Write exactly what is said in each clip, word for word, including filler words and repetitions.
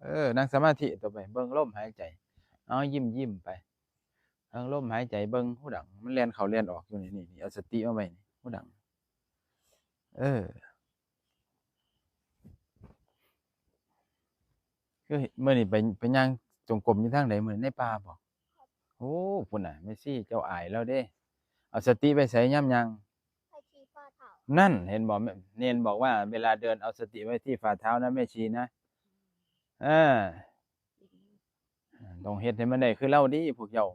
เออ นั่งสมาธิต่อไป เบิ่งลมหายใจ เอายิ้มยิ้มไป เบิ่งลมหายใจ เบิ่งฮูดัง มันแล่นเข้าแล่นออกอยู่นี่ นี่ นี่ เอาสติมาไว้นี่ ฮูดัง เออ คือมื้อนี้ไป ไปย่างจงกรมอยู่ทางใดมื้อนี้ ในป่าบ่? โอ้ พุ้นน่ะ แม่ชีเจ้าอายแล้วเด้ เอาสติไว้ไสยามย่าง? ไปที่ฝ่าเท้า นั่น เห็นบ่ แม่ เณรบอกว่าเวลาเดินเอาสติไว้ที่ฝ่าเท้านะ แม่ชีนะ อ่า ต้องเฮ็ดให้มันได้คือลาวเด้ พวกเจ้า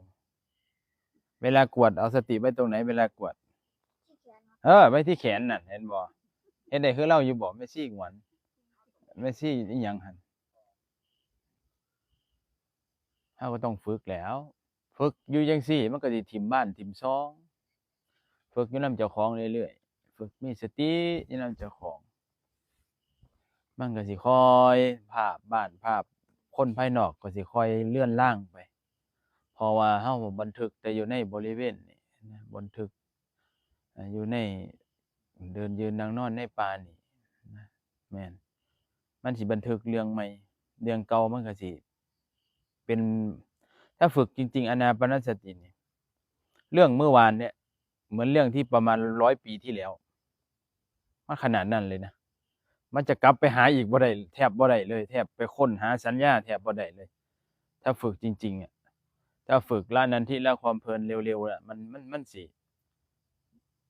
เวลากวดเอาสติไว้ตรงไหน เวลากวด? ที่แขนครับ เออ ไว้ที่แขนนั่น เห็นบ่ เฮ็ดได้คือลาวอยู่บ่ แม่ชีหงวน แม่ชีอีหยังหั่น เฮาก็ต้องฝึกแหล้ว ฝึกอยู่จั่งซี้ มันก็สิถิ่มบ้านถิ่มซอง ฝึกอยู่นำเจ้าของเรื่อยๆ ฝึกมีสติอยู่นำเจ้าของ มันก็สิค่อย ภาพบ้านภาพคนภายนอกก็สิค่อยเลือนลางไป เพราะว่าเฮาบันทึกแต่อยู่ในบริเวณนี่นะ บันทึก อ่า อยู่ในเดินยืนนั่งนอนในป่านี่นะ แม่น มันสิบันทึกเรื่องใหม่ เรื่องเก่ามันก็สิเป็น ถ้าฝึกจริงๆ อานาปานสตินี่ เรื่องเมื่อวานเนี่ย เหมือนเรื่องที่ประมาณร้อยปีที่แล้ว มันขนาดนั้นเลยนะ มันจะกลับไปหาอีกบ่ได้ แทบบ่ได้เลย แทบไปค้นหาสัญญาแทบบ่ได้เลย ถ้าฝึกจริงๆ อะ ถ้าฝึกละนันทิละความเพลินเร็วๆ อะ มัน มัน มันสิ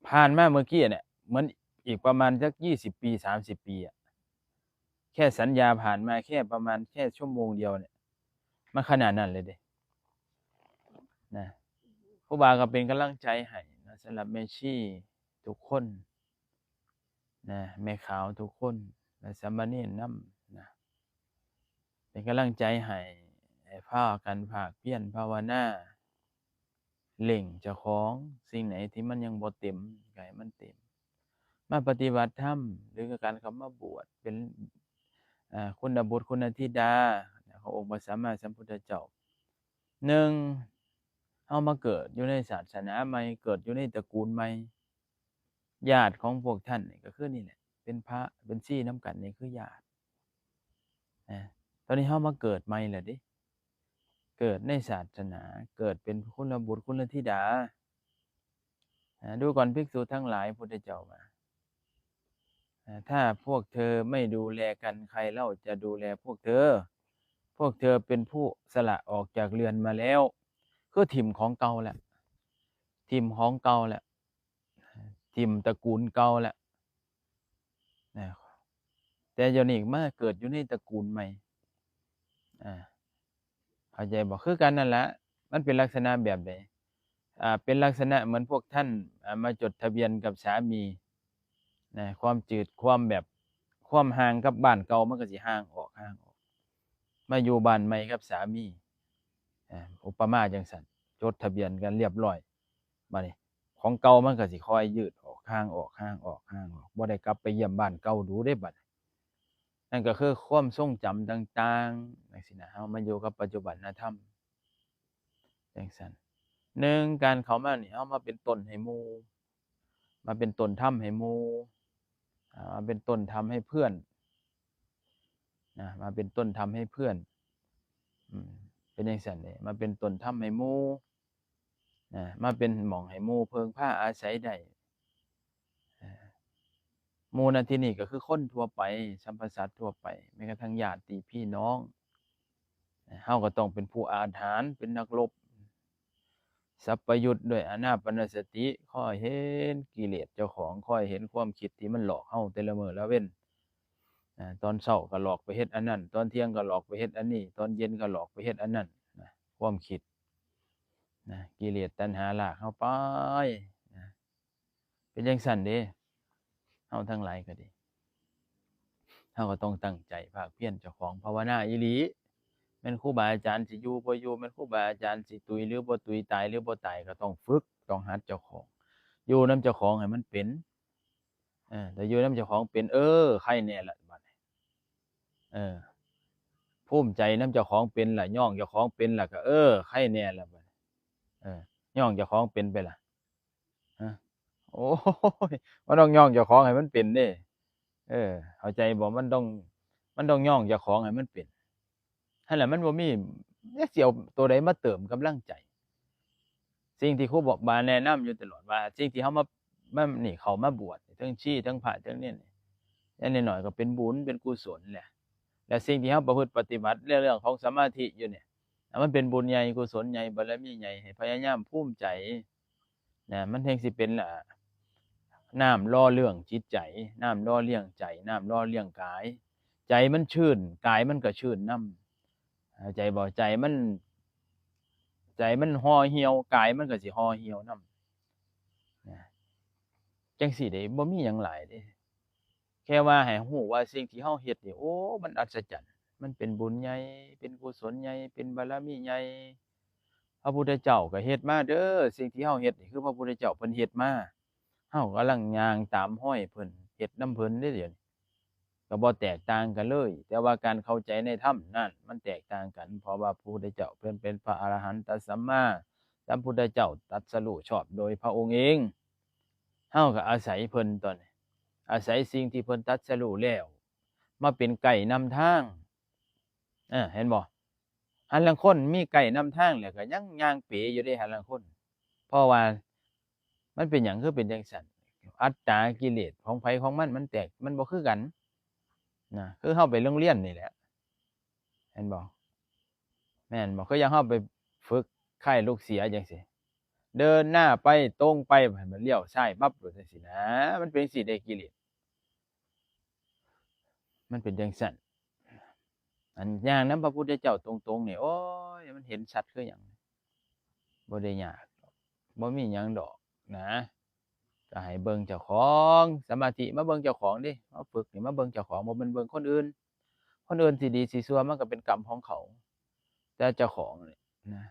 ผ่านมาเมื่อกี้เนี่ย เหมือนอีกประมาณสักยี่สิบปี สามสิบปีอะ แค่สัญญาผ่านมาแค่ประมาณแค่ชั่วโมงเดียวเนี่ย มันขนาดนั้นเลยเด้ นะ ครูบาก็เป็นกำลังใจให้นะ สำหรับแม่ชีทุกคนนะ แม่ขาวทุกคน และสามเณรนำนะ เป็นกำลังใจให้ ให้พากันภาคเพียรภาวนา เร่งเจ้าของ สิ่งไหนที่มันยังบ่เต็ม ก็ให้มันเต็ม มาปฏิบัติธรรม หรือการเข้ามาบวชเป็น อ่า คุณบุตรคุณธิดาขององค์พระสัมมาสัมพุทธเจ้า หนึ่ง เฮามาเกิดอยู่ในศาสนาใหม่ เกิดอยู่ในตระกูลใหม่ ญาติของพวกท่านนี่ก็คือนี่แหละ เป็นพระ เป็นชีนำกันนี่คือญาติ นะ ตอนนี้เฮามาเกิดใหม่แล้วเด้ เกิดในศาสนา เกิดเป็นคุณบุตรคุณธิดา นะ ดูก่อนภิกษุทั้งหลาย พุทธเจ้าว่า นะ ถ้าพวกเธอไม่ดูแลกัน ใครเล่าจะดูแลพวกเธอ พวกเธอเป็นผู้สละออกจากเรือนมาแล้ว คือถิ่มของเก่าแหละ ถิ่มของเก่าแหละ ถิ่มตระกูลเก่าแหละ นะ แต่เดี๋ยวนี้มาเกิดอยู่ในตระกูลใหม่ อ่า เข้าใจบ่? คือกันนั่นแหละ มันเป็นลักษณะแบบใด? อ่า เป็นลักษณะเหมือนพวกท่าน อ่า มาจดทะเบียนกับสามี นะ ความจืด ความแบบ ความห่างกับบ้านเก่ามันก็สิห่างออก ห่างออก มาอยู่บ้านใหม่กับสามี อ่า อุปมาจั่งซั้น จดทะเบียนกันเรียบร้อย บัดนี้ ของเก่ามันก็สิค่อยยืดออก ห่างออก ห่างออก ห่างออก บ่ได้กลับไปเยี่ยมบ้านเก่าดูเด้บัดนี้ นั่นก็คือความทรงจำต่างๆ จั่งซี้นะ เฮามาอยู่กับปัจจุบันธรรม จั่งซั้น หนึ่ง การเข้ามานี่ เฮามาเป็นต้นให้หมู่ มาเป็นต้นธรรมให้หมู่ อ่า มาเป็นต้นธรรมให้เพื่อน นะ มาเป็นต้นธรรมให้เพื่อน อืม เป็นจั่งซั้นเด้ มาเป็นต้นธรรมให้หมู่ นะ มาเป็นหม่องให้หมู่เพิ่งพาอาศัยได้ อ่า หมู่ในที่นี้ก็คือคนทั่วไป สรรพสัตว์ทั่วไป แม้กระทั่งญาติพี่น้อง นะ เฮาก็ต้องเป็นผู้อาถรรพ์ เป็นนักรบ สัพพยุตด้วยอานาปานสติ คอยเห็นกิเลสเจ้าของ คอยเห็นความคิดที่มันหลอกเฮาแต่ละมื้อละเว็น อ่า ตอนเช้าก็หลอกไปเฮ็ดอันนั้น ตอนเที่ยงก็หลอกไปเฮ็ดอันนี้ ตอนเย็นก็หลอกไปเฮ็ดอันนั้น นะ ความคิด นะ กิเลสตัณหาลากเฮาไป นะ เป็นจั่งซั้นเด้ เฮาทั้งหลายก็ดี เฮาก็ต้องตั้งใจภาคเพียรเจ้าของภาวนาอีหลี แม่นครูบาอาจารย์สิอยู่บ่อยู่ แม่นครูบาอาจารย์สิตุยหรือบ่ตุย ตายหรือบ่ตาย ก็ต้องฝึก ต้องหัดเจ้าของ อยู่นำเจ้าของให้มันเป็น เออ ถ้าอยู่นำเจ้าของเป็น เออ ไคแน่ละบัดนี้ เออ ภูมิใจนำเจ้าของเป็นล่ะ ย่องเจ้าของเป็นล่ะ ก็ เออ ไคแน่ละบัดนี้ เออ ย่องเจ้าของเป็นไปล่ะ ฮะ โอ้ย มันต้องย่องเจ้าของให้มันเป็นเด้ เออ เข้าใจบ่? มันต้อง มันต้องย่องเจ้าของให้มันเป็น นั่นแหละมันบ่มี จักสิเอาตัวใดมาเติมกำลังใจ สิ่งที่ครูบาแนะนำอยู่ตลอดว่า สิ่งที่เฮามา มานี่ เข้ามาบวช ทั้งชี ทั้งพระ ทั้งเณรนี่ อย่างน้อยๆก็เป็นบุญเป็นกุศลแหละ และสิ่งที่เฮาประพฤติปฏิบัติเรื่องของสมาธิอยู่เนี่ย มันเป็นบุญใหญ่ กุศลใหญ่ บารมีใหญ่ ให้พยายามภูมิใจนะ มันแฮ่งสิเป็น อ่า น้ำหล่อเลี้ยงจิตใจ น้ำหล่อเลี้ยงใจ น้ำหล่อเลี้ยงกาย ใจมันชื่น กายมันก็ชื่นนำ เข้าใจบ่ ใจมัน ใจมันห่อเหี่ยว กายมันก็สิห่อเหี่ยวนำนะ จั่งซี้เด้ บ่มีหยังหลายเด้ แค่ว่าให้รู้ว่าสิ่งที่เฮาเฮ็ดนี่ โอ้ มันอัศจรรย์ มันเป็นบุญใหญ่ เป็นกุศลใหญ่ เป็นบารมีใหญ่ พระพุทธเจ้าก็เฮ็ดมาเด้อ สิ่งที่เฮาเฮ็ดนี่คือพระพุทธเจ้าเพิ่นเฮ็ดมา เฮากำลังย่างตามฮอยเพิ่น เฮ็ดนำเพิ่นเด้อเดี๋ยวนี้ ก็บ่แตกต่างกันเลย แต่ว่าการเข้าใจในธรรมนั่นมันแตกต่างกัน เพราะว่าพระพุทธเจ้าเพิ่นเป็นพระอรหันตสัมมาสัมพุทธเจ้า ตรัสรู้ชอบโดยพระองค์เอง เฮาก็อาศัยเพิ่นตอนนี้ อาศัยสิ่งที่เพิ่นตรัสรู้แล้ว มาเป็นไกด์นำทาง เออ เห็นบ่ หาลางคนมีไกด์นำทางแล้วก็ยังย่างเป๋อยู่เด้ หาลางคน เพราะว่ามันเป็นหยังคือเป็นจั่งซั้น อัตตากิเลสของไผของมัน มันแตก มันบ่คือกันนะ คือเฮาไปโรงเรียนนี่แหละ เห็นบ่ แม่นบ่ คืออย่างเฮาไปฝึกค่ายลูกเสือจั่งซี้ เดินหน้าไป ตรงไป ให้มันเลี้ยวซ้ายปั๊บ จั่งซี้นะ มันเป็นจั่งซี้เด้ กิเลส มันเป็นจั่งซั้น อันย่างนำพระพุทธเจ้าตรงๆนี่ โอ้ย มันเห็นชัดคือหยัง บ่ได้ยาก บ่มีหยังดอกนะ ก็ให้เบิ่งเจ้าของ สมาธิมาเบิ่งเจ้าของเด้ มาฝึกนี่มาเบิ่งเจ้าของ บ่แม่นเบิ่งคนอื่น คนอื่นสิดีสิชั่วมันก็เป็นกรรมของเขา แต่เจ้าของนี่นะ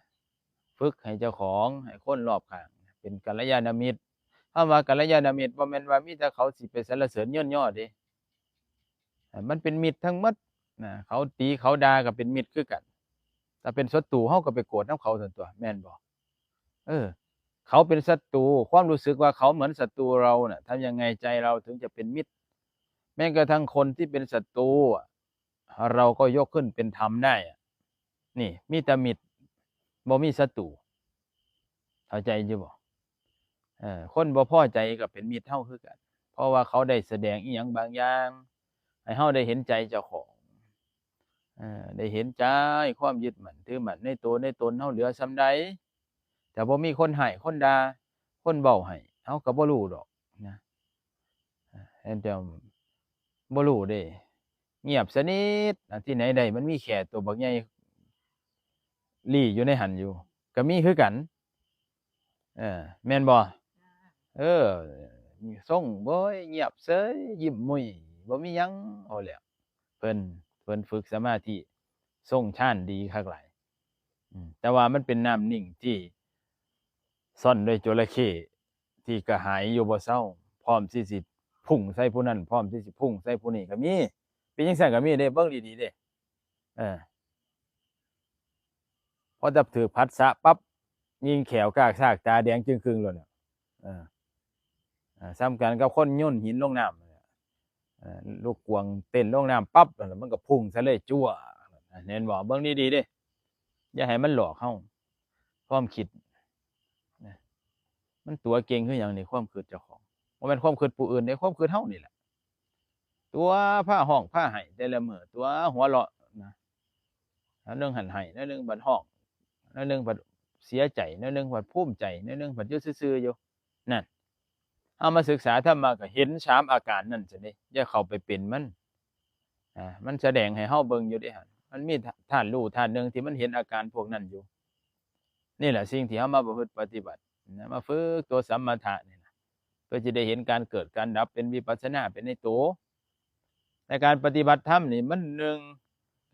ฝึกให้เจ้าของ ให้คนรอบข้างเป็นกัลยาณมิตร คำว่ากัลยาณมิตร บ่แม่นว่ามีแต่เขาสิไปสรรเสริญเยินยอเด้ มันเป็นมิตรทั้งหมดนะ เขาตีเขาด่าก็เป็นมิตรคือกัน ถ้าเป็นศัตรูเฮาก็ไปโกรธนำเขาซั่นตั๊ว แม่นบ่ เออ เขาเป็นศัตรู ความรู้สึกว่าเขาเหมือนศัตรูเราน่ะ ทำยังไงใจเราถึงจะเป็นมิตร แม้กระทั่งคนที่เป็นศัตรูอะ เราก็ยกขึ้นเป็นธรรมได้อะ นี่ มีแต่มิตร บ่มีศัตรู เข้าใจอยู่บ่ เออ คนบ่พอใจก็เป็นมิตรเฮาคือกัน เพราะว่าเขาได้แสดงอิหยังบางอย่าง ให้เฮาได้เห็นใจเจ้าของ เออ ได้เห็นใจความยึดมั่นถือมั่นในตัวในตนเฮาเหลือส่ำใด แต่บ่มีคนให้คนด่า คนเว้าให้ เฮาก็บ่รู้ดอกนะ เห็นแต่บ่รู้เด้ เงียบสนิท อันที่ไหนได้ มันมีแค่ตัวบักใหญ่ลี่อยู่ในหั่นอยู่ ก็มีคือกัน เออ แม่นบ่ เออ ทรง โอ้ย เงียบเสย ยิ้มมุย บ่มีหยัง เอาแล้ว เพิ่น เพิ่นฝึกสมาธิ ทรงฌานดีคักหลาย อืม แต่ว่ามันเป็นน้ำนิ่งที่ซ่อนด้วยจระเข้ที่กระหายอยู่บ่เซา พร้อมที่สิพุ่งใส่ผู้นั้น พร้อมที่สิพุ่งใส่ผู้นี้ก็มี เป็นจั่งซั้นก็มีเด้ เบิ่งดีๆเด้ เออ พอจับถืกผัสสะปั๊บ ยิงแขวกากซากตาแดงจึ่งครึ่งโลดเนี่ย เออ อ่า ส่ำกันกับคนโยนหินลงน้ำนั่นแหละ เออ ลูกกวางเต้นลงน้ำปั๊บ มันก็พุ่งใส่เลย จั่ว เห็นบ่ เบิ่งดีๆเด้ อย่าให้มันหลอกเฮา ความคิดนะ มันตั๋วเก่งคือหยังนี่ ความคิดเจ้าของ บ่แม่นความคิดผู้อื่นเด้ ความคิดเฮานี่แหละ ตั๋วพาฮ้องพาไห้แต่ละมื้อ ตั๋วหัวเราะนะ แนวหนึ่งหั้นไห้ แนวหนึ่งบัดฮ้อง แนวหนึ่งบัดเสียใจ แนวหนึ่งบัดภูมิใจ แนวหนึ่งบัดอยู่ซื่อๆอยู่ นั่น เฮามาศึกษาธรรมะก็เห็นสามอาการนั่นซะเด้ อย่าเข้าไปเป็นมัน อ่า มันแสดงให้เฮาเบิ่งอยู่เด้หั่น มันมีธาตุรู้ธาตุหนึ่งที่มันเห็นอาการพวกนั้นอยู่ นี่แหละสิ่งที่เฮามาประพฤติปฏิบัตินะ มาฝึกตัวสมถะนี่นะ เพื่อจะได้เห็นการเกิดการดับเป็นวิปัสสนาเป็นในตัว ในการปฏิบัติธรรมนี่มันหนึ่ง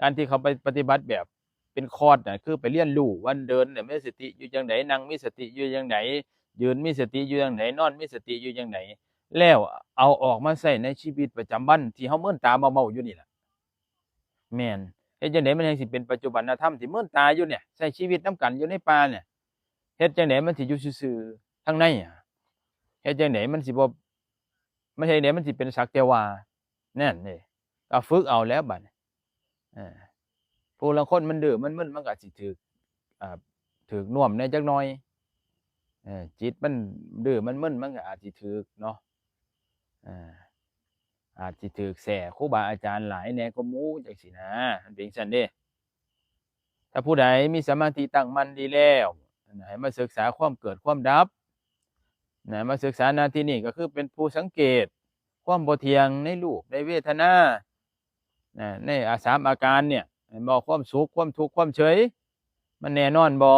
การที่เขาไปปฏิบัติแบบเป็นคอร์สน่ะ คือไปเรียนรู้วันเดินเนี่ยมีสติอยู่จั่งใด นั่งมีสติอยู่จั่งใด ยืนมีสติอยู่จั่งใด นอนมีสติอยู่จั่งใด แล้วเอาออกมาใช้ในชีวิตประจำวันที่เฮาเมินตาเมาๆอยู่นี่ล่ะ แม่น เฮ็ดจั่งใดมันจั่งสิเป็นปัจจุบันธรรมที่เมินตาอยู่เนี่ย ใช้ชีวิตนำกันอยู่ในป่าเนี่ย เฮ็ดจั่งใดมันสิอยู่ซื่อๆทางในอะ เฮ็ดจั่งใดมันสิบ่ มันเฮ็ดจั่งใดมันสิเป็นสักแต่ว่า นั่นเด้ ก็ฝึกเอาแล้วบัดนี้ เออ ผู้ลางคนมันดื้อมันมึน มันก็สิถืก อ่า ถืกน่วมแหน่จักหน่อย เออ จิตมันดื้อมันมึน มันก็อาจสิถืกเนาะ อ่า อาจสิถืกแส่ครูบาอาจารย์หลายแหน่กว่าหมู่จังซี้นะ มันเป็นจั่งซั้นเด้ ถ้าผู้ใดมีสมาธิตั้งมั่นดีแล้ว ให้มาศึกษาความเกิดความดับ นะ มาศึกษาหน้าที่นี่ก็คือเป็นผู้สังเกตความบ่เที่ยงในรูปในเวทนา นะ ในอา สามอาการเนี่ย แม่นบ่ ความสุข ความทุกข์ ความเฉย มันแน่นอนบ่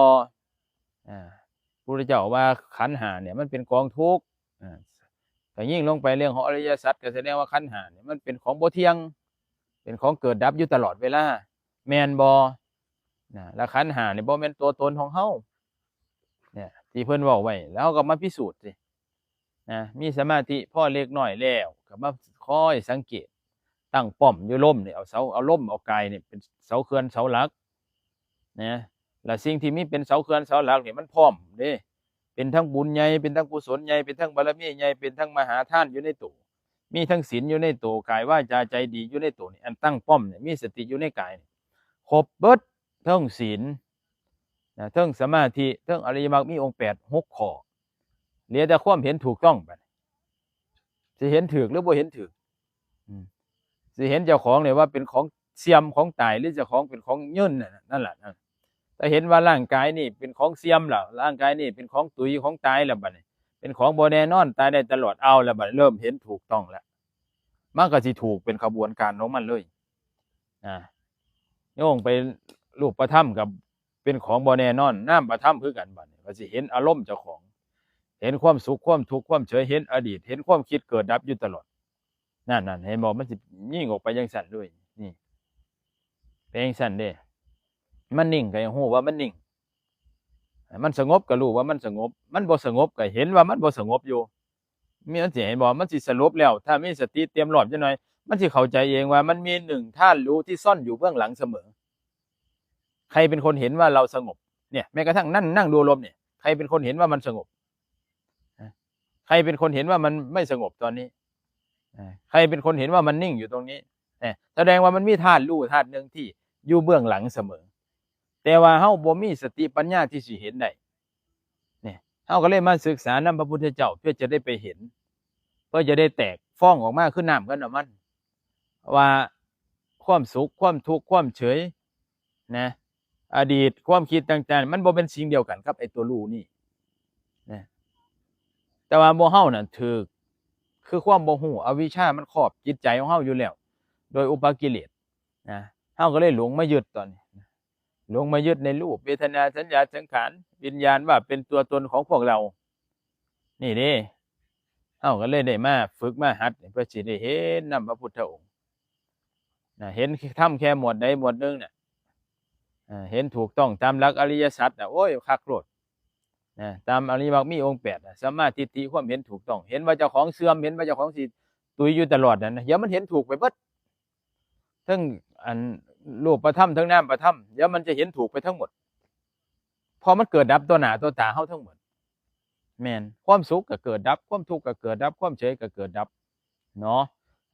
อ่า พระพุทธเจ้าว่าขันธ์ห้าเนี่ยมันเป็นกองทุกข์ อ่า ถ้ายิ่งลงไปเรื่องของอริยสัจก็แสดงว่าขันธ์ห้าเนี่ยมันเป็นของบ่เที่ยง เป็นของเกิดดับอยู่ตลอดเวลา แม่นบ่ นะ แล้วขันธ์ห้าเนี่ยบ่แม่นตัวตนของเฮา เนี่ย ที่เพิ่นเว้าไว้ แล้วเฮาก็มาพิสูจน์สิ นะ มีสมาธิพอเล็กน้อยแล้ว ก็มาคอยสังเกต ตั้งป้อมอยู่ลมเนี่ย เอาเสา เอาลม เอากายเนี่ยเป็นเสาเขื่อนเสาหลัก นะ และสิ่งที่มีเป็นเสาเขื่อนเสาหลักเนี่ยมันพร้อมเด้ เป็นทั้งบุญใหญ่ เป็นทั้งกุศลใหญ่ เป็นทั้งบารมีใหญ่ เป็นทั้งมหาทานอยู่ในตัว มีทั้งศีลอยู่ในตัว กายวาจาใจดีอยู่ในตัวนี่ อันตั้งป้อมเนี่ย มีสติอยู่ในกายนี่ ครบเบิด เทิงศีล นะ เทิงสมาธิ เทิงอริยมรรค มีองค์แปด หกข้อ เหลือแต่ความเห็นถูกต้องบัดนี้ สิเห็นถูกหรือบ่เห็นถูก อืม สิเห็นเจ้าของเนี่ยว่าเป็นของเสื่อมของตาย หรือเจ้าของเป็นของยืน นั่นน่ะ นั่นแหละ นั่น ถ้าเห็นว่าร่างกายนี่เป็นของเสื่อมแล้ว ร่างกายนี่เป็นของตุยของตายแล้วบัดนี้ เป็นของบ่แน่นอน ตายได้ตลอด เอาแล้วบัดนี้ เริ่มเห็นถูกต้องแล้ว มันก็สิถูกเป็นขบวนการของมันเลย อ่า โยงไปรูปธรรมกับเป็นของบ่แน่นอน นามธรรมคือกันบัดนี้ ก็สิเห็นอารมณ์เจ้าของ เห็นความสุข ความทุกข์ ความเฉย เห็นอดีต เห็นความคิดเกิดดับอยู่ตลอด นั่น นั่น เห็นบ่ มันสิยิ่งออกไปจังซั่นเลย นี่ เป็นจังซั่นเด้ มันนิ่งก็ยังรู้ว่ามันนิ่ง มันสงบก็รู้ว่ามันสงบ มันบ่สงบก็เห็นว่ามันบ่สงบอยู่ มี มันสิเห็นบ่ มันสิสรุปแล้ว ถ้ามีสติเตรียมรอบจักหน่อย มันสิเข้าใจเองว่ามันมีหนึ่งธาตุรู้ที่ซ่อนอยู่เบื้องหลังเสมอ ใครเป็นคนเห็นว่าเราสงบ เนี่ย แม้กระทั่งนั่ง นั่งดูลมเนี่ย ใครเป็นคนเห็นว่ามันสงบ นะ ใครเป็นคนเห็นว่ามันไม่สงบตอนนี้ นะ ใครเป็นคนเห็นว่ามันนิ่งอยู่ตรงนี้ เนี่ย แสดงว่ามันมีธาตุรู้ธาตุหนึ่งที่อยู่เบื้องหลังเสมอ แต่ว่าเฮาบ่มีสติปัญญาที่สิเห็นได้ เนี่ย เฮาก็เลยมาศึกษานำพระพุทธเจ้า เพื่อจะได้ไปเห็น เพื่อจะได้แตกฟองออกมาคือน้ำกับน้ำมัน ว่าความสุข ความทุกข์ ความเฉย นะ อดีต ความคิดต่างๆ มันบ่เป็นสิ่งเดียวกันกับไอ้ตัวรู้นี่ นะ แต่ว่าหมู่เฮานั่นถืก คือความบ่รู้ อวิชชามันครอบจิตใจของเฮาอยู่แล้ว โดยอุปกิเลส นะ เฮาก็เลยหลงมายึดตอนนี้ หลงมายึดในรูป เวทนา สัญญา สังขาร วิญญาณ ว่าเป็นตัวตนของพวกเรา นี่เด้ เฮาก็เลยได้มาฝึกมาหัด เพื่อสิได้เห็นนำพระพุทธองค์ นะ เห็นธรรมแค่หมวดใดหมวดหนึ่งน่ะ อ่า เห็นถูกต้องตามหลักอริยสัจน่ะ โอ้ย คักโลด นะ ตามอริยมรรคมีองค์แปดน่ะ สัมมาทิฏฐิ ความเห็นถูกต้อง เห็นว่าเจ้าของเสื่อม เห็นว่าเจ้าของสิตุยอยู่ตลอดนั่นนะ เดี๋ยวมันเห็นถูกไปเบิด ทั้งอันรูปธรรม ทั้งนามธรรม เดี๋ยวมันจะเห็นถูกไปทั้งหมด เพราะมันเกิดดับต่อหน้าต่อตาเฮาทั้งหมด แม่น ความสุขก็เกิดดับ ความทุกข์ก็เกิดดับ ความเฉยก็เกิดดับ เนาะ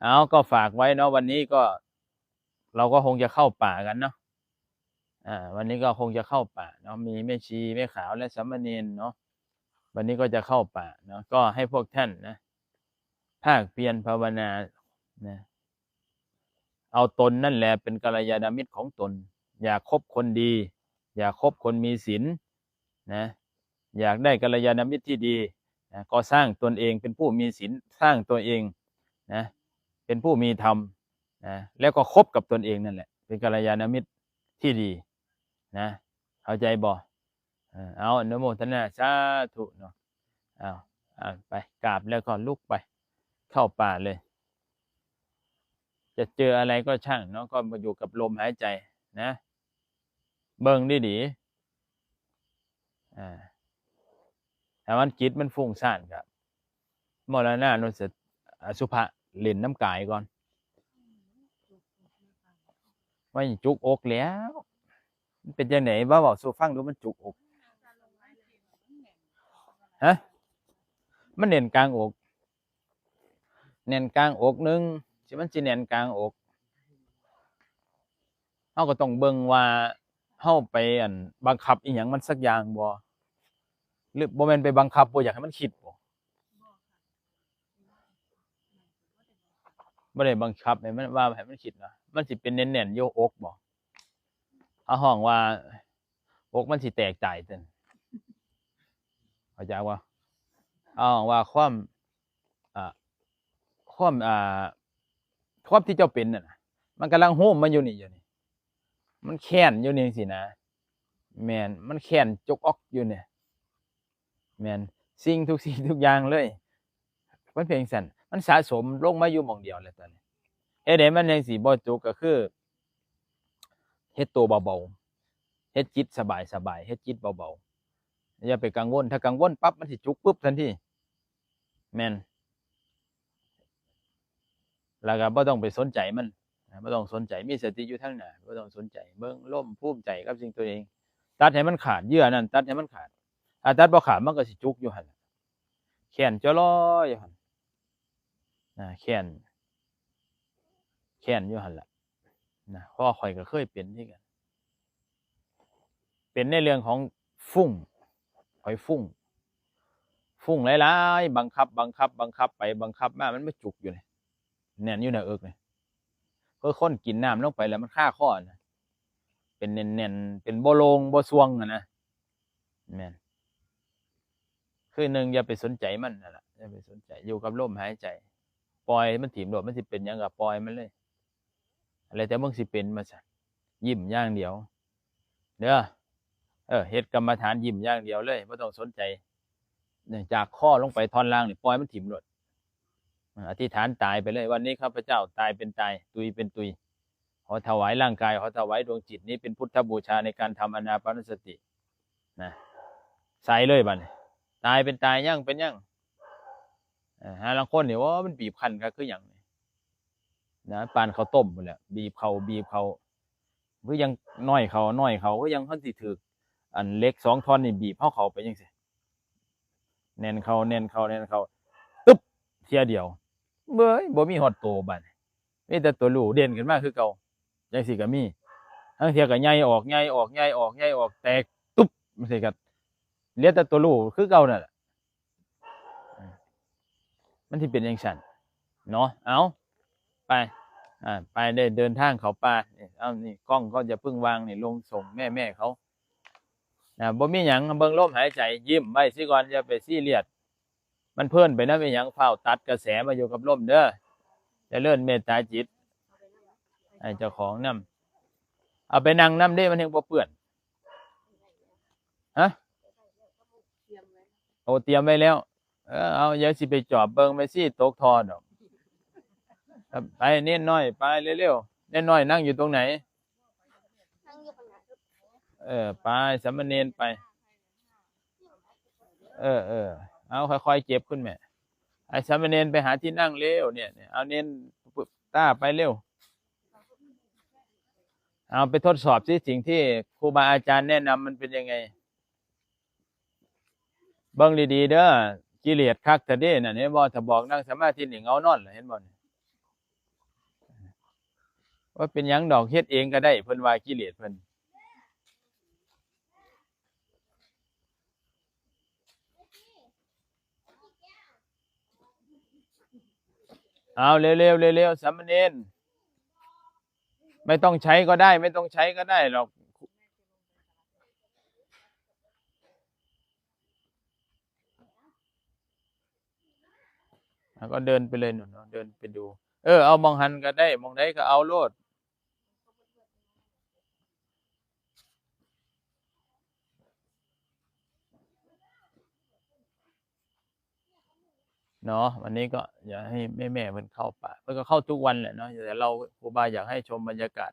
เอา ก็ฝากไว้เนาะ วันนี้ก็ เราก็คงจะเข้าป่ากันเนาะ อ่า วันนี้ก็คงจะเข้าป่าเนาะ มีแม่ชี แม่ขาว และสามเณรเนาะ วันนี้ก็จะเข้าป่าเนาะ ก็ให้พวกท่านนะ ภาคเพียรภาวนานะ เอาตนนั่นแหละเป็นกัลยาณมิตรของตน อย่าคบคนดี อย่าคบคนมีศีลนะ อยากได้กัลยาณมิตรที่ดีนะ ก็สร้างตนเองเป็นผู้มีศีล สร้างตัวเองนะ เป็นผู้มีธรรมนะ แล้วก็คบกับตนเองนั่นแหละ เป็นกัลยาณมิตรที่ดีนะ เข้าใจบ่ เออ เอา อนุโมทนา สาธุเนาะ เอา เอา ไปกราบแล้วก็ลุกไป เข้าป่าเลย จะเจออะไรก็ช่างเนาะ ก็มาอยู่กับลมหายใจนะ เบิ่งดีๆ อ่า ถ้ามันจิตมันฟุ้งซ่านก็มรณานุสติ อสุภะ เล่นน้ำกายก่อน มันจุกอกแล้ว มันเป็นจังได๋ ว่าเว้าสู่ฟังดู มันจุกอก ฮะ มันแน่นกลางอก แน่นกลางอกหนึ่ง สิมันสิแน่นกลางอก เราก็ต้องเบิ่งว่าเราไป อั่น บังคับอีหยังมันสักอย่างบ่ หรือบ่แม่นไปบังคับบ่อยากให้มันคิดบ่ บ่ได้บังคับให้มัน ว่าให้มันคิดนะ มันสิเป็นแน่นๆอยู่อกบ่ เอาห้องว่า อกมันสิแตกตายซั่น เข้าใจบ่ เอาห้องว่าความ อ่า ความ อ่า ความที่เจ้าเป็นน่ะนะ มันกำลังโฮมมันอยู่นี่ อยู่นี่ มันแค้นอยู่นี่สินะ แม่น มันแค้นจกอกอยู่เนี่ย แม่น สิ่งทุกสิ่งทุกอย่างเลย มันเป็นจั่งซั่น มันสะสมลงมาอยู่หม่องเดียวแล้วตอนนี้ เฮ็ดให้มันจั่งสิบ่จุก ก็คือ เฮ็ดตัวเบาๆ เฮ็ดจิตสบายๆ เฮ็ดจิตเบาๆ อย่าไปกังวล ถ้ากังวลปั๊บมันสิจุกปึ๊บทันที แม่น แล้วก็บ่ต้องไปสนใจมันนะ บ่ต้องสนใจ มีสติอยู่ทางหน้า บ่ต้องสนใจ เบิ่งลม ภูมิใจกับสิ่งตัวเอง ตัดให้มันขาด เยื่อนั้นตัดให้มันขาด ถ้าตัดบ่ขาดมันก็สิจุกอยู่หั่นล่ะ แค้นจ้อลออยู่หั่นนะ แค้น แค้นอยู่หั่นล่ะนะ เพราะว่าข้อยก็เคยเป็นคือกัน เป็นในเรื่องของฟุ้ง ข้อยฟุ้ง ฟุ้งหลายๆ บังคับ บังคับ บังคับไปบังคับมา มันมาจุกอยู่นี่ แน่นอยู่หน้าอกนี่ คือคนกินน้ำลงไปแล้วมันคาคอนะ เป็นแน่นๆ เป็นบ่โล่งบ่ส่วงอะนะ แม่น คือหนึ่งอย่าไปสนใจมันนั่นล่ะ อย่าไปสนใจ อยู่กับลมหายใจ ปล่อยมันถิ่มโลด มันสิเป็นหยังก็ปล่อยมันเลย อะไรแต่มึงสิเป็นมาซะ ยิ้มอย่างเดียว เด้อ เออ เฮ็ดกรรมฐานยิ้มอย่างเดียวเลย บ่ต้องสนใจ เนี่ย จากคอลงไปท่อนล่างนี่ ปล่อยมันถิ่มโลด อธิษฐานตายไปเลย วันนี้ข้าพเจ้าตายเป็นตาย ตุยเป็นตุย ขอถวายร่างกาย ขอถวายดวงจิตนี้เป็นพุทธบูชาในการทำอานาปานสติ นะ ใส่เลยบัดนี้ ตายเป็นตาย หยังเป็นหยัง เอ่อ หาลางคนนี่ โอ้ มันบีบคั้นคักคือหยังนี่ นะ ปานข้าวต้มพู้นแหละ บีบเข้า บีบเข้า คือยังน้อยเข้า น้อยเข้า คือยังเฮาสิถืก อันเหล็กสองท่อนนี่บีบเฮาเข้าไปจั่งซี้ แน่นเข้า แน่นเข้า แน่นเข้า ตึ๊บ เทื่อเดียว เบ้ย บ่มีฮอดโตบัดนี้ มีแต่ตัวลูกเด่นขึ้นมาคือเก่า จั่งซี้ก็มี ลางเทื่อก็ใหญ่ออก ใหญ่ออก ใหญ่ออก ใหญ่ออก แตกตุ๊บ จั่งซี้ก็เหลือแต่ตัวลูกคือเก่านั่นแหละ มันสิเป็นจั่งซั่นเนาะ เอา ไป อ่า ไป ได้เดินทางเข้าป่า นี่ เอา นี่ กล้องก็อย่าเพิ่งวาง นี่ ลงส่งแม่ๆเขา นะ บ่มีหยัง เบิ่งลมหายใจ ยิ้มไว้ซิก่อน อย่าไปซีเรียส มันเพลินไปนำอีหยัง ฟ้าวตัดกระแสมาอยู่กับลมเด้อ เจริญเมตตาจิต ให้เจ้าของนำ เอาไปนั่งนำเด้ มันแฮ่งบ่เปื้อน ฮะ โอ้ เตรียมไว้แล้ว เออ เอา อย่าสิไปจอบเบิ่งแม่ชีตกท่อดอก ครับ ไป เณรน้อย ไปเร็วๆ เณรน้อยนั่งอยู่ตรงไหน นั่งอยู่ข้างหลัง เออ ไป สามเณรไป เออ เออ เอา ค่อยๆเก็บขึ้นแม่ ไอ้สามเณรไปหาที่นั่งเร็ว เนี่ย เนี่ย เอาเณรต้าไปเร็ว เอาไปทดสอบสิ สิ่งที่ครูบาอาจารย์แนะนำมันเป็นยังไง เบิ่งดีๆเด้อ กิเลสคักแท้เด้นั่น เห็นบ่ ถ้าบอกนั่งสมาธินี่เหงานอนล่ะ เห็นบ่นี่ ว่าเป็นหยังดอก เฮ็ดเองก็ได้ เพิ่นว่ากิเลสเพิ่น เอา เร็วๆ เร็วๆ สามเณร ไม่ต้องใช้ก็ได้ ไม่ต้องใช้ก็ได้หรอก แล้วก็เดินไปเลยหนูเนาะ เดินไปดู เออ เอาหม่องหั้นก็ได้ หม่องใดก็เอาโลด เนาะ วันนี้ก็อยากให้แม่ๆเพิ่นเข้าป่า เพิ่นก็เข้าทุกวันแหละเนาะ แต่เรา ครูบาอยากให้ชมบรรยากาศ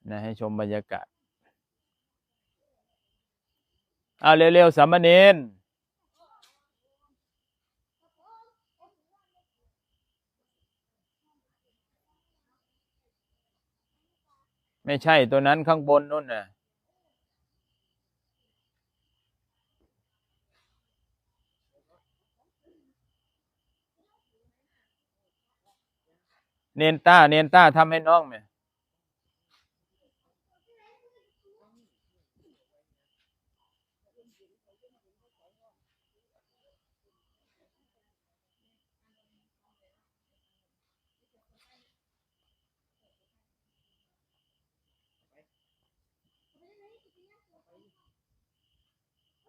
นะ ให้ชมบรรยากาศ เอาเร็วๆ สามเณร ไม่ใช่ ตัวนั้นข้างบนนู่นน่ะ เณรต้า เณรต้า ทำให้น้องแหม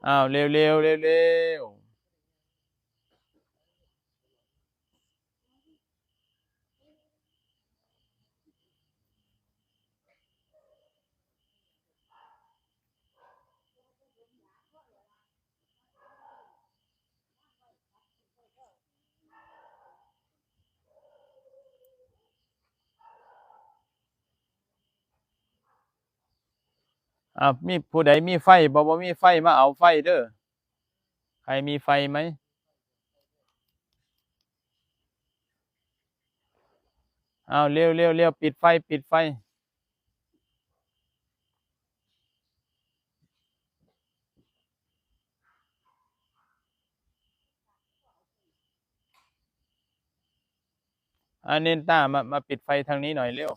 อ้าว เร็วเร็วเร็วเร็ว อ่า มีผู้ใดมีไฟบ่ บ่มีไฟมาเอาไฟเด้อ ใครมีไฟไหม เอา เร็วเร็วเร็ว ปิดไฟ ปิดไฟ อันนี้ต้ามา มาปิดไฟทางนี้หน่อยเร็ว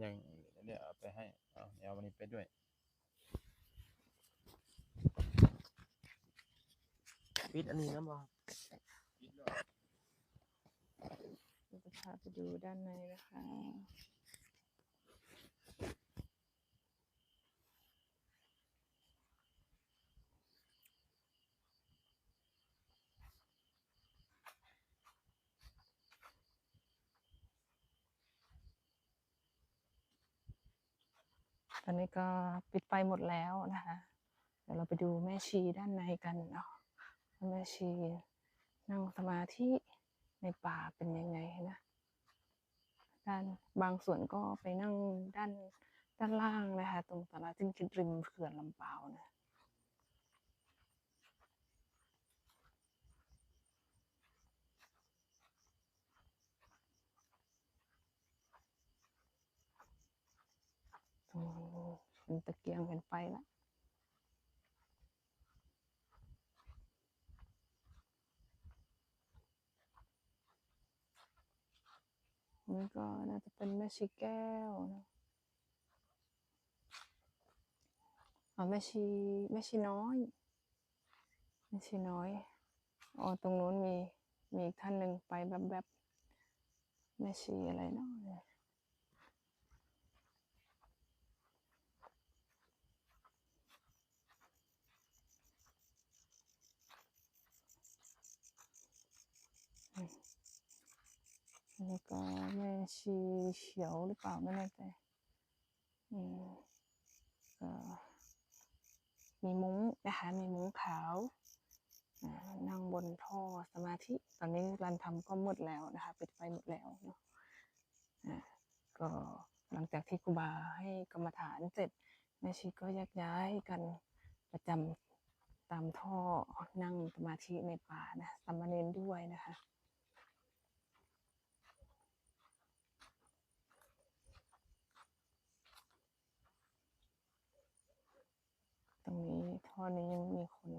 อย่างเนี่ยเอาไปให้ เอา เอาอันนี้ไปด้วย ปิดอันนี้นะบ่ เดี๋ยวจะพาไปดูด้านในนะคะ ตอนนี้ก็ปิดไฟหมดแล้วนะคะ เดี๋ยวเราไปดูแม่ชีด้านในกันเนาะ แม่ชีนั่งสมาธิในป่าเป็นยังไงนะ ด้าน บางส่วนก็ไปนั่งด้าน ด้านล่างนะคะ ตรงศาลาที่ริมเขื่อนลำปาวนะ ตรงนี้เป็นตะเกียงเป็นไฟละ นี่ก็น่าจะเป็นแม่ชีแก้วนะ อ๋อ แม่ชี แม่ชีน้อย แม่ชีน้อย อ๋อ ตรงนู้นมี มีอีกท่านหนึ่งไปแวบๆ แม่ชีอะไรเนาะเนี่ย แล้วก็แม่ชีเขียวหรือเปล่าไม่แน่ใจ อืม ก็มีมุ้งนะคะ มีมุ้งขาว อ่า นั่งบนท่อสมาธิ ตอนนี้รันทำก็มืดแล้วนะคะ ปิดไฟหมดแล้วเนาะ อ่า ก็หลังจากที่ครูบาให้กรรมฐานเสร็จ แม่ชีก็แยกย้ายกันประจำตามท่อนั่งสมาธิในป่านะ สามเณรด้วยนะคะ ตรงนี้ท่อนี้ยังมีคน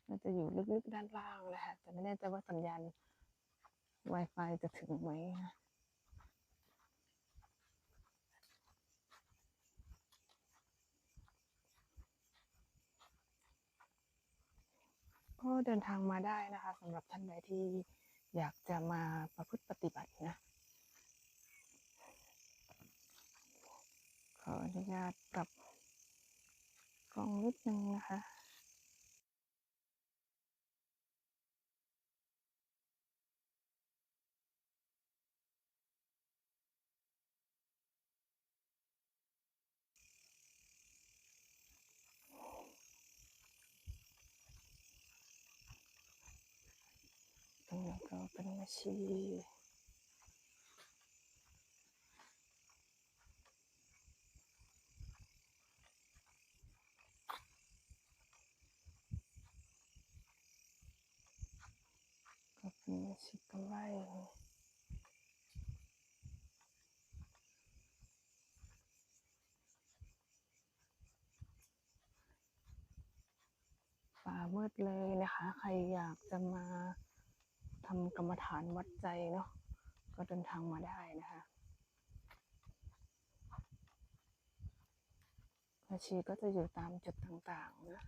น่าจะอยู่ลึกๆด้านล่างนะคะ แต่ไม่แน่ใจว่าสัญญาณ Wi-Fi จะถึงไหมนะ ก็เดินทางมาได้นะคะ สำหรับท่านใดที่อยากจะมาประพฤติปฏิบัตินะ ขออนุญาตปรับกล้องนิดนึงนะคะ ตรงนี้ก็เป็นแม่ชี ก็เป็นแม่ชีกำไล ก็เป็นแม่ชีกำไล มืดเลยนะคะ ใครอยากจะมาทำกรรมฐานวัดใจเนาะ ก็เดินทางมาได้นะคะ แม่ชีก็จะอยู่ตามจุดต่างๆนะ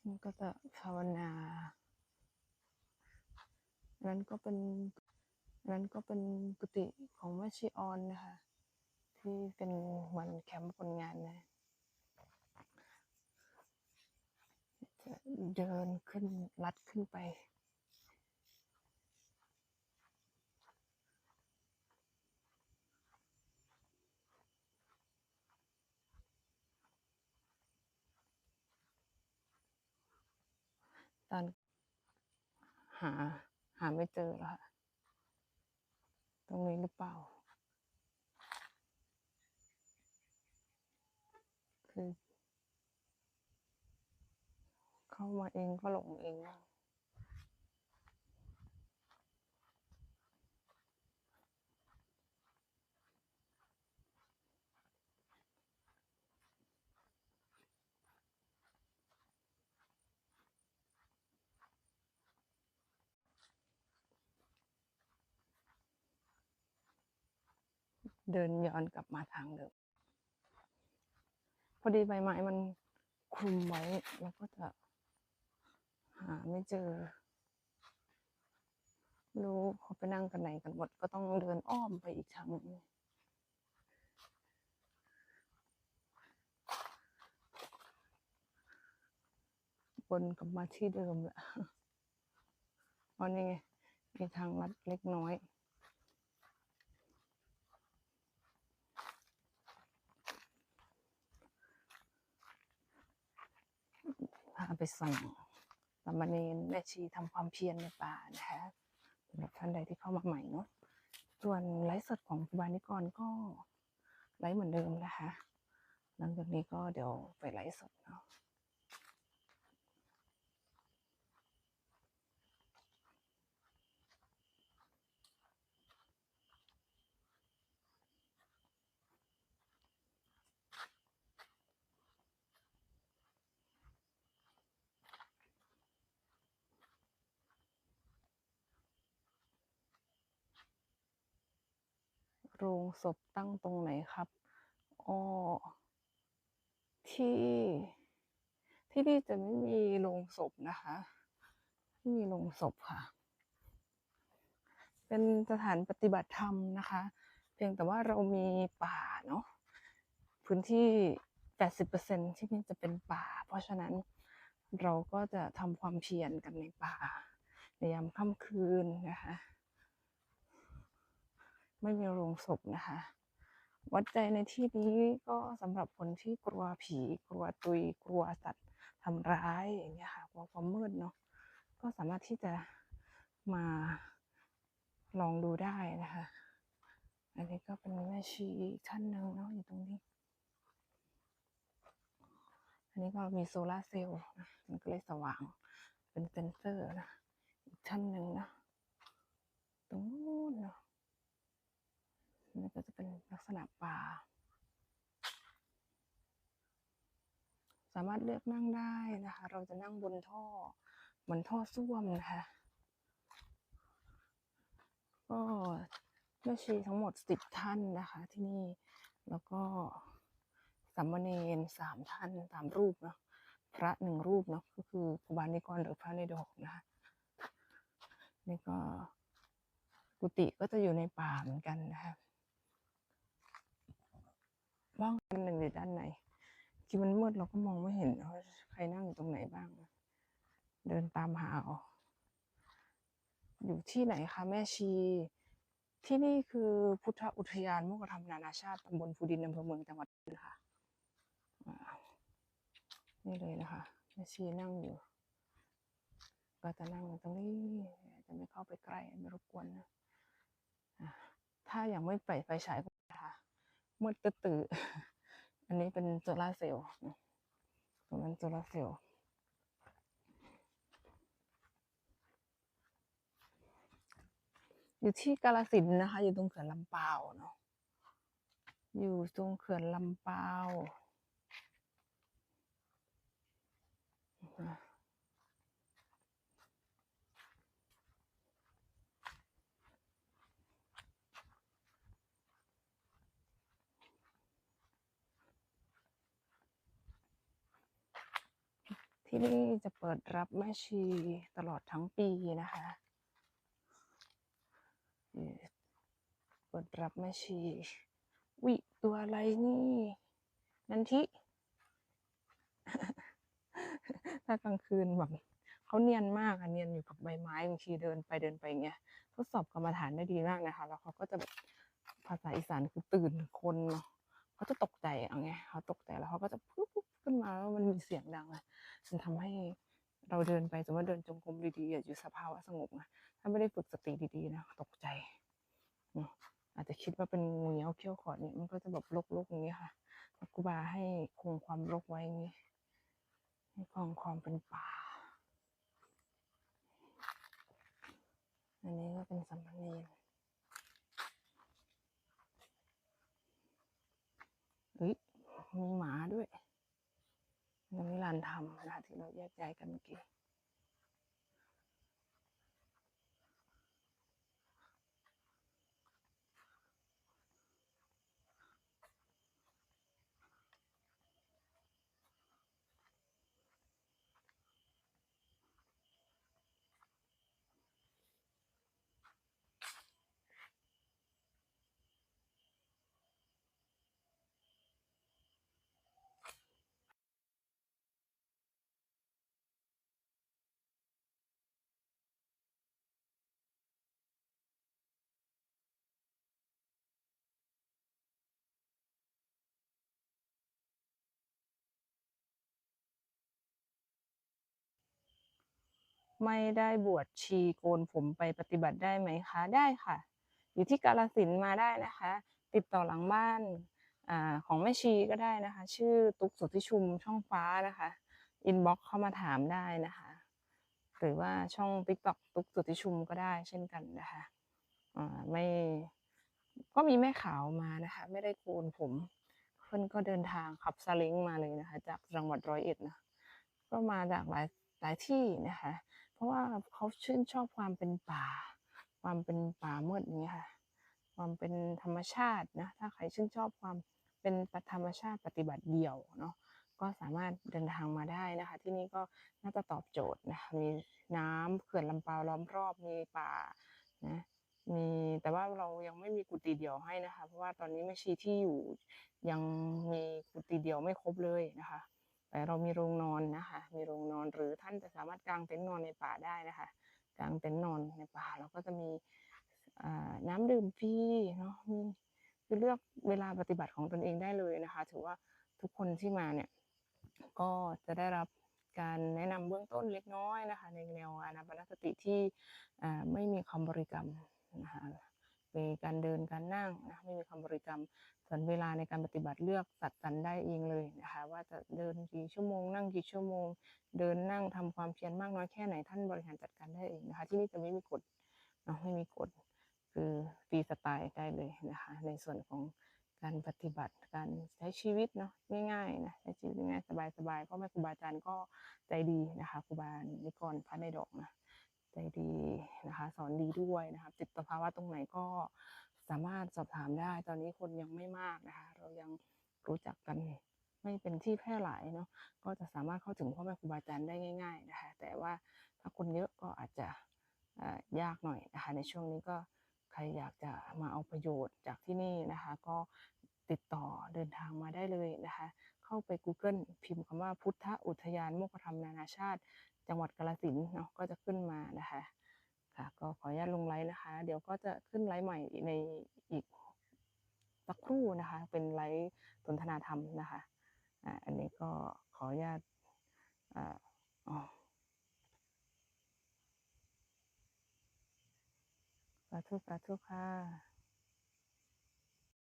นี่ก็จะภาวนา อันนั้นก็เป็น อันนั้นก็เป็นกุฏิของแม่ชีออนนะคะ ที่เป็นเหมือนแคมป์คนงานนะ จะเดินขึ้นลัดขึ้นไป ตอนหา หาไม่เจอแล้วค่ะ ตรงนี้หรือเปล่า คือ เข้ามาเองก็หลงเอง เดินย้อนกลับมาทางเดิม พอดีใบไม้มันคลุมไว้ แล้วก็จะหาไม่เจอ ไม่รู้เขาไปนั่งกันไหนกันหมด ก็ต้องเดินอ้อมไปอีกทางหนึ่ง วนกลับมาที่เดิมละ อ๋อ นี่ไง มีทางลัดเล็กน้อย พาไปส่องสามเณรแม่ชีทำความเพียรในป่านะคะ สำหรับท่านใดที่เข้ามาใหม่เนาะ ส่วนไลฟ์สดของครูบานิกรก็ไลฟ์เหมือนเดิมนะคะ หลังจากนี้ก็เดี๋ยวไปไลฟ์สดเนาะ โรงศพตั้งตรงไหนครับ อ๋อ ที่ ที่นี่จะไม่มีโรงศพนะคะ ไม่มีโรงศพค่ะ เป็นสถานปฏิบัติธรรมนะคะ เพียงแต่ว่าเรามีป่าเนาะ พื้นที่แปดสิบเปอร์เซ็นต์ที่นี่จะเป็นป่า เพราะฉะนั้นเราก็จะทำความเพียรกันในป่า ในยามค่ำคืนนะคะ ไม่มีโรงศพนะคะ วัดใจในที่นี้ก็สำหรับคนที่กลัวผี กลัวตุย กลัวสัตว์ทำร้ายอย่างเงี้ยค่ะ กลัวความมืดเนาะ ก็สามารถที่จะมาลองดูได้นะคะ อันนี้ก็เป็นแม่ชีอีกท่านหนึ่งเนาะ อยู่ตรงนี้ อันนี้ก็มีโซลาร์เซลล์นะ มันก็เลยสว่าง เป็นเซ็นเซอร์นะ อีกท่านหนึ่งนะ ตรงนู้นเนาะ นี่ก็จะเป็นลักษณะป่า สามารถเลือกนั่งได้นะคะ เราจะนั่งบนท่อ เหมือนท่อส้วมนะคะ ก็แม่ชีทั้งหมดสิบท่านนะคะ ที่นี่ แล้วก็สามเณรสามท่าน สามรูปเนาะ พระหนึ่งรูปเนาะ ก็คือครูบานิกรหรือพระในดอกนะคะ นี่ก็กุฏิก็จะอยู่ในป่าเหมือนกันนะคะ บ้างคนหนึ่งอยู่ด้านใน ที่มันมืดเราก็มองไม่เห็นว่าใครนั่งอยู่ตรงไหนบ้าง เดินตามหาเอา อยู่ที่ไหนคะแม่ชี ที่นี่คือพุทธอุทยานโมกขธรรมนานาชาติ ตำบลภูดิน อำเภอเมือง จังหวัดเลยค่ะ อ่า นี่เลยนะคะ แม่ชีนั่งอยู่ ก็จะนั่งตรงนี้ จะไม่เข้าไปใกล้ ไม่รบกวนนะ อ่า ถ้ายังไม่ไปไฟฉายก็นะคะ มืดตื้อๆ อันนี้เป็นโซลาร์เซลล์นะ ตรงนั้นโซลาร์เซลล์ อยู่ที่กาฬสินธุ์นะคะ อยู่ตรงเขื่อนลำปาวเนาะ อยู่ตรงเขื่อนลำปาว ที่นี่จะเปิดรับแม่ชีตลอดทั้งปีนะคะ เปิดรับแม่ชี อุ๊ย ตัวอะไรนี่ นันทิ ถ้ากลางคืนแบบ เขาเนียนมากอะ เนียนอยู่กับใบไม้ บางทีเดินไปเดินไปอย่างเงี้ย ทดสอบกรรมฐานได้ดีมากนะคะ แล้วเขาก็จะแบบ ภาษาอีสานคือตื่นคนเนาะ เขาจะตกใจเอาไง เขาตกใจแล้วเขาก็จะปุ๊บปุ๊บขึ้นมา แล้วมันมีเสียงดังอะ มันทำให้เราเดินไป สมมติว่าเดินจงกรมดีๆอะ อยู่สภาวะสงบนะ ถ้าไม่ได้ฝึกสติดีๆนะ ตกใจเนาะ อาจจะคิดว่าเป็นงูเงี้ยวเขี้ยวขอดเนี่ย มันก็จะแบบรกๆอย่างเงี้ยค่ะ แล้วครูบาให้คงความรกไว้อย่างงี้ ให้คงความเป็นป่า อันนี้ก็เป็นสามเณร เฮ้ย มีหมาด้วย ยังมีลานธรรมนะคะ ที่เราแยกย้ายกันเมื่อกี้ ไม่ได้บวชชีโกนผมไปปฏิบัติได้ไหมคะ ได้ค่ะ อยู่ที่กาฬสินธุ์มาได้นะคะ ติดต่อหลังบ้าน อ่า ของแม่ชีก็ได้นะคะ ชื่อตุ๊กสุทธิชุม ช่องฟ้านะคะ อินบ็อกเข้ามาถามได้นะคะ หรือว่าช่องติ๊กต็อกตุ๊กสุทธิชุมก็ได้เช่นกันนะคะ อ่า ไม่ ก็มีแม่ขาวมานะคะ ไม่ได้โกนผม เพิ่นก็เดินทางขับซาเล้งมาเลยนะคะ จากจังหวัดร้อยเอ็ดนะ ก็มาจากหลาย หลายที่นะคะ เพราะว่าเขาชื่นชอบความเป็นป่า ความเป็นป่ามืดอย่างเงี้ยค่ะ ความเป็นธรรมชาตินะ ถ้าใครชื่นชอบความเป็นธรรมชาติปฏิบัติเดี่ยวเนาะ ก็สามารถเดินทางมาได้นะคะ ที่นี่ก็น่าจะตอบโจทย์นะคะ มีน้ำเขื่อนลำปาวล้อมรอบ มีป่านะ มี แต่ว่าเรายังไม่มีกุฏิเดี่ยวให้นะคะ เพราะว่าตอนนี้แม่ชีที่อยู่ยังมีกุฏิเดี่ยวไม่ครบเลยนะคะ แต่เรามีโรงนอนนะคะ มีโรงนอน หรือท่านจะสามารถกางเต็นท์นอนในป่าได้นะคะ กางเต็นท์นอนในป่า เราก็จะมี อ่า น้ำดื่มฟรีเนาะ มี คือเลือกเวลาปฏิบัติของตนเองได้เลยนะคะ ถือว่าทุกคนที่มาเนี่ย ก็จะได้รับการแนะนำเบื้องต้นเล็กน้อยนะคะ ในแนวอานาปานสติที่ อ่า ไม่มีคำบริกรรมนะคะ เป็นการเดินการนั่งนะ ไม่มีคำบริกรรม ส่วนเวลาในการปฏิบัติเลือกจัดสรรได้เองเลยนะคะ ว่าจะเดินกี่ชั่วโมง นั่งกี่ชั่วโมง เดินนั่งทำความเพียรมากน้อยแค่ไหน ท่านบริหารจัดการได้เองนะคะ ที่นี่จะไม่มีกฎเนาะ ไม่มีกฎ คือฟรีสไตล์ได้เลยนะคะ ในส่วนของการปฏิบัติ การใช้ชีวิตเนาะ ง่ายๆนะ ใช้ชีวิตง่ายๆ สบายๆ พ่อแม่ครูบาอาจารย์ก็ใจดีนะคะ ครูบานิกรพระในดอกนะ ใจดีนะคะ สอนดีด้วยนะคะ ติดสภาวะตรงไหนก็สามารถสอบถามได้ ตอนนี้คนยังไม่มากนะคะ เรายังรู้จักกันไม่เป็นที่แพร่หลายเนาะ ก็จะสามารถเข้าถึงพ่อแม่ครูบาอาจารย์ได้ง่ายๆนะคะ แต่ว่าถ้าคนเยอะก็อาจจะ เอ่อ ยากหน่อยนะคะ ในช่วงนี้ก็ใครอยากจะมาเอาประโยชน์จากที่นี่นะคะ ก็ติดต่อเดินทางมาได้เลยนะคะ เข้าไป Google พิมพ์คำว่าพุทธอุทยานโมกขธรรมนานาชาติ จังหวัดกาฬสินธุ์เนาะ ก็จะขึ้นมานะคะ ค่ะ ก็ขออนุญาตลงไลฟ์นะคะ เดี๋ยวก็จะขึ้นไลฟ์ใหม่ในอีกสักครู่นะคะ เป็นไลฟ์สนทนาธรรมนะคะ อ่า อันนี้ก็ขออนุญาต อ่า อ๋อ สาธุ สาธุค่ะ